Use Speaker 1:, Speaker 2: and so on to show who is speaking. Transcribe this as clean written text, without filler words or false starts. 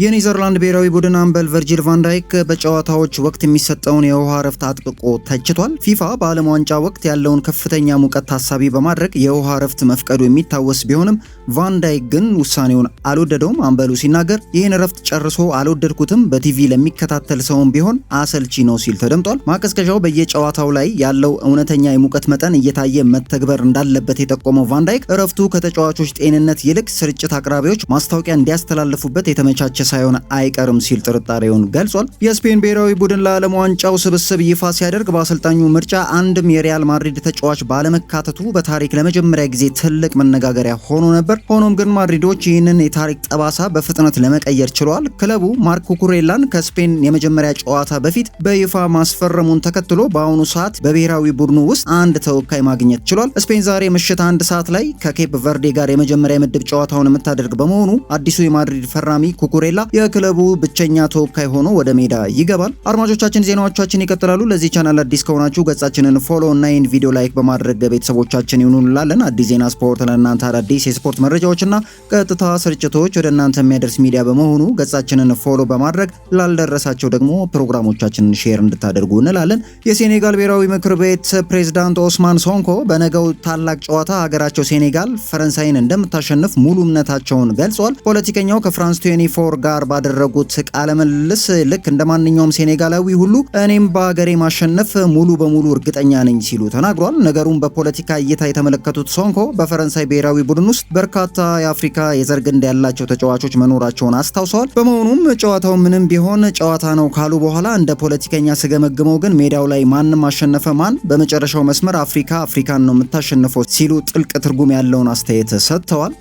Speaker 1: የኔዘርላንድ ብሔራዊ ቡድን አምበል ቨርጂል ቫንዳይክ በጨዋታዎች ወቅት የሚሰጠውን የውሃ እረፍት አጥብቆ ተችቷል። ፊፋ በዓለም ዋንጫ ወቅት ያለውን ከፍተኛ ሙቀት ታሳቢ በማድረግ የውሃ እረፍት መፍቀዱ የሚታወስ ቢሆንም ቫንዳይክ ግን ውሳኔውን አልወደደውም። አምበሉ ሲናገር "ይህን እረፍት ጨርሶ አልወደድኩትም፣ በቲቪ ለሚከታተል ሰውም ቢሆን አሰልቺ ነው" ሲል ተደምጧል። ማቀዝቀዣው በየጨዋታው ላይ ያለው እውነተኛ የሙቀት መጠን እየታየ መተግበር እንዳለበት የጠቆመው ቫንዳይክ እረፍቱ ከተጫዋቾች ጤንነት ይልቅ ስርጭት አቅራቢዎች ማስታወቂያ እንዲያስተላልፉበት የተመቻቸ ሳይሆን አይቀርም ሲል ጥርጣሬውን ገልጿል። የስፔን ብሔራዊ ቡድን ለዓለም ዋንጫው ስብስብ ይፋ ሲያደርግ በአሰልጣኙ ምርጫ አንድም የሪያል ማድሪድ ተጫዋች ባለመካተቱ በታሪክ ለመጀመሪያ ጊዜ ትልቅ መነጋገሪያ ሆኖ ነበር። ሆኖም ግን ማድሪዶች ይህንን የታሪክ ጠባሳ በፍጥነት ለመቀየር ችለዋል። ክለቡ ማርክ ኩኩሬላን ከስፔን የመጀመሪያ ጨዋታ በፊት በይፋ ማስፈረሙን ተከትሎ በአሁኑ ሰዓት በብሔራዊ ቡድኑ ውስጥ አንድ ተወካይ ማግኘት ችሏል። ስፔን ዛሬ ምሽት 1 ሰዓት ላይ ከኬፕ ቨርዴ ጋር የመጀመሪያ የምድብ ጨዋታውን የምታደርግ በመሆኑ አዲሱ የማድሪድ ፈራሚ ኩኩሬላ የክለቡ ብቸኛ ተወካይ ሆኖ ወደ ሜዳ ይገባል። አድማጮቻችን፣ ዜናዎቻችን ይቀጥላሉ። ለዚህ ቻናል አዲስ ከሆናችሁ ገጻችንን follow እና ይህን ቪዲዮ like በማድረግ ቤተሰቦቻችን ይሁኑ እንላለን። አዲስ ዜና ስፖርት ለእናንተ አዳዲስ የስፖርት መረጃዎችና ቀጥታ ስርጭቶች ወደ እናንተ የሚያደርስ ሚዲያ በመሆኑ ገጻችንን follow በማድረግ ላልደረሳቸው ደግሞ ፕሮግራሞቻችንን share እንድታደርጉ እንላለን። የሴኔጋል ብሔራዊ ምክር ቤት ፕሬዝዳንት ኦስማን ሶንኮ በነገው ታላቅ ጨዋታ ሀገራቸው ሴኔጋል ፈረንሳይን እንደምታሸንፍ ሙሉ እምነታቸውን ገልጿል። ፖለቲከኛው ከፍራንስ 24 ጋር ባደረጉት ቃለ ምልልስ "ልክ እንደ ማንኛውም ሴኔጋላዊ ሁሉ እኔም በሀገሬ ማሸነፍ ሙሉ በሙሉ እርግጠኛ ነኝ" ሲሉ ተናግሯል። ነገሩን በፖለቲካ እይታ የተመለከቱት ሶንኮ በፈረንሳይ ብሔራዊ ቡድን ውስጥ በርካታ የአፍሪካ የዘር ግንድ ያላቸው ተጫዋቾች መኖራቸውን አስታውሰዋል። በመሆኑም "ጨዋታው ምንም ቢሆን ጨዋታ ነው" ካሉ በኋላ "እንደ ፖለቲከኛ ስገመግመው ግን ሜዳው ላይ ማንም አሸነፈ ማን በመጨረሻው መስመር አፍሪካ አፍሪካን ነው የምታሸንፈው" ሲሉ ጥልቅ ትርጉም ያለውን አስተያየት ሰጥተዋል።